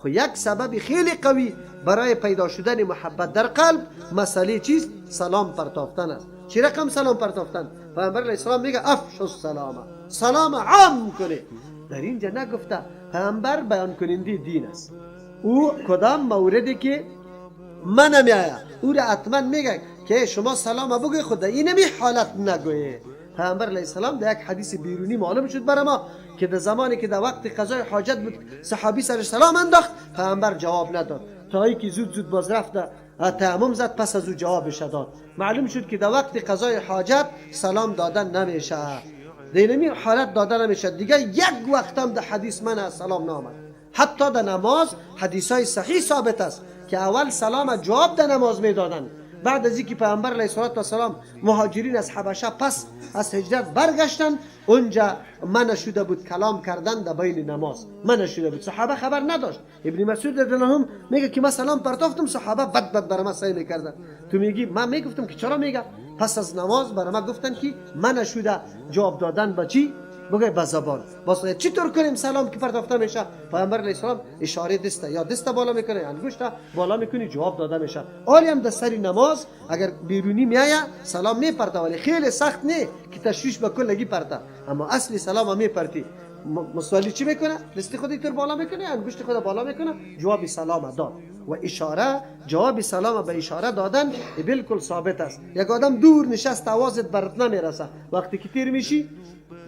خو یک سبب خیلی قوی برای پیدا شدن محبت در قلب مسئله چیست؟ سلام پرتافتن است. چی رقم سلام پرتافتن؟ پیامبر علیه السلام میگه افش السلام، سلام عام کنه. در اینجا نگفته، پیامبر بیان کننده دین است. او کدام موردی که من میآید او را حتما میگه که شما سلام بگوی، خود اینمی حالت نگویه. پیامبر علیه السلام در یک حدیث بیرونی معلوم شد برای ما که در زمانی که در وقت قضای حاجت بود صحابی سرش سلام انداخت، پیامبر جواب نداد تا اینکه زود زود باز رفت تیمم زد، پس از او جوابش داد. معلوم شد که در وقت قضای حاجت سلام دادن نمیشه، در اینمی حالت داده نمیشه. دیگه یک وقت هم در حدیث من از سلام نامد. حتی در نماز حدیث های صحیح ثابت است که اول سلام جواب در نماز میدادن. بعد از اینکه پیامبر علیه السلام مهاجرین از حبشه پس از هجرت برگشتن، اونجا منع شده بود کلام کردن در بین نماز، منع شده بود. صحابه خبر نداشت. ابن مسعود رضی الله عنه میگه که من سلام پرتافتم، صحابه بد بد برای من سعی میکردن. تو میگی من میگفتم که چرا میگه؟ پس از نماز برای ما گفتن که منع شده جواب دادن با چی؟ بگه به زبان. باز چطور کنیم سلام که پرتافته میشه؟ پیامبر علیه السلام اشاره دسته یا دست بالا میکنه یا انگشت بالا میکنی جواب داده میشه. آری هم در سر نماز اگر بیرونی میایه سلام میپرته، ولی خیلی سخت نه که تشویش به کلگی پرته، اما اصلی سلام میپرتی. مصلی چی میکنه؟ دست خود اینطور بالا میکنه، انگشت خود بالا میکنه، جواب سلام داد. و اشاره، جواب سلام به اشاره دادن بالکل ثابت است. یک آدم دور نشست آوازت برات نمیرسه، وقتی که تیر میشی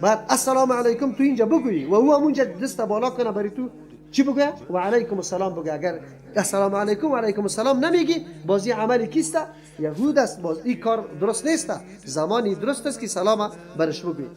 بعد السلام علیکم تو اینجا بگویی و او هم اونجا دست بالا کنه برای تو چی بگویه؟ و علیکم السلام بگه. اگر السلام علیکم و علیکم السلام نمیگی بازی عمل کیست؟ یهود است. باز این کار درست نیست. زمانی درست است که سلام برش بگویی.